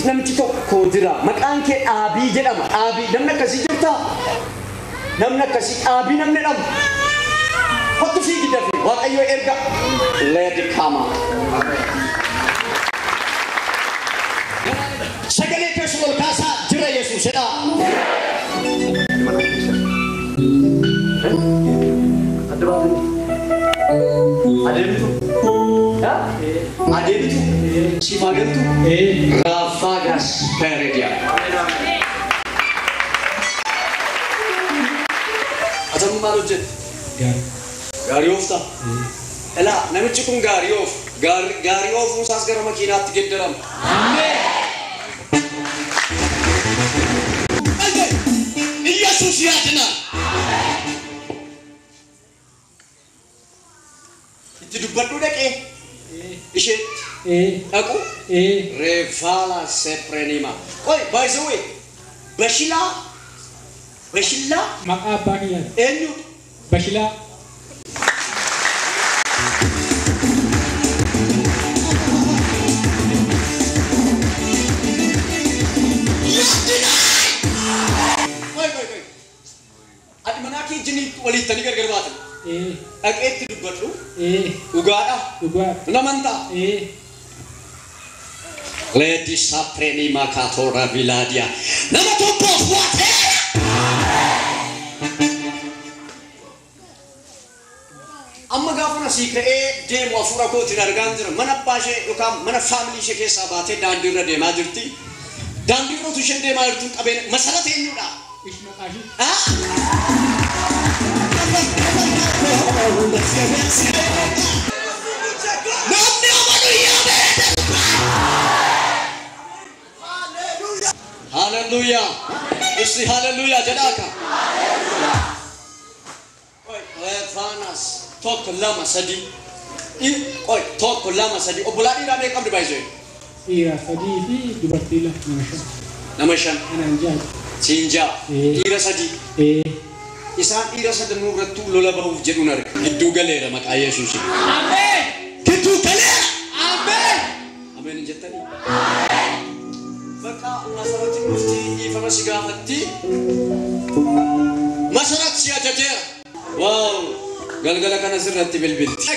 Namichi tokko jira. Maqaan kee Dhaabii jedhama. Dhaabii namni akkasii jirtaa? Namni akkasii Dhaabii namni jedhamu. Kottu fiigi dafii. Waaqayyo erga. Leedi kama. Sagalee keessan ol kaasaa jira Yesuus jedhaa. Adda baatanii. Adeemtu. Adeemtu. Siif haa galtu. Raafagas Peredia. Ati maal hojjette? Gaarii ooftaa? Ilaa namichi kun gaarii oofu. Gaarii oofuun isaas gara makiinaatti geeddarama. ኢየሱስ ያድናል። Itti dubbadhu dhaqee isheetti dhaqu reefaala seprenima. Qoy by the way Bashilaa Bashillaa Maqaa abbaa kiyyaati. eenyudha? Bashilaa. Qoy qoy qoy. Ati manaa kee jiniitti walittanii gargar baatan. Dhaqee itti dubbadhu dhugaadha. Dhugaa. Namantaa. Lady Sapreni Makatora Viladia. Nama tokkoof waateera. Amma gaafa asii ka'ee deemu hafuura kootiin argaan jira. Mana abbaa ishee yookaan mana faamilii ishee keessaa baatee daandii irra deemaa jirti. Daandii irra utuu isheen deemaa jirtu qabeen masarata eenyudha? Ish maqaa ishee. Ah? Namni amanu yaamee Hallelujah. Isti hallelujah jedhaa ka. Qoy Faanas tokko lama sadii. Qoy tokko lama sadii. Obbolaa dhiiraa meeqa qabdi baay'isee? Dhiira sadii fi dubartii lama nama shan. Nama shan. Anaan ja'a. Siin ja'a. Dhiira sadii. Isaan dhiira sadanuu irrattuu lola bahuuf jedhuun arga. Gidduu galeera maqaa Yesuusiin. Ameen. Gidduu galeera. Ameen. Ameen hin jettanii? Bakka masarati dhufti dhiifama si gaafatti. Masarat si ajajeera. Waaw galgala kana sirratti bilbilti.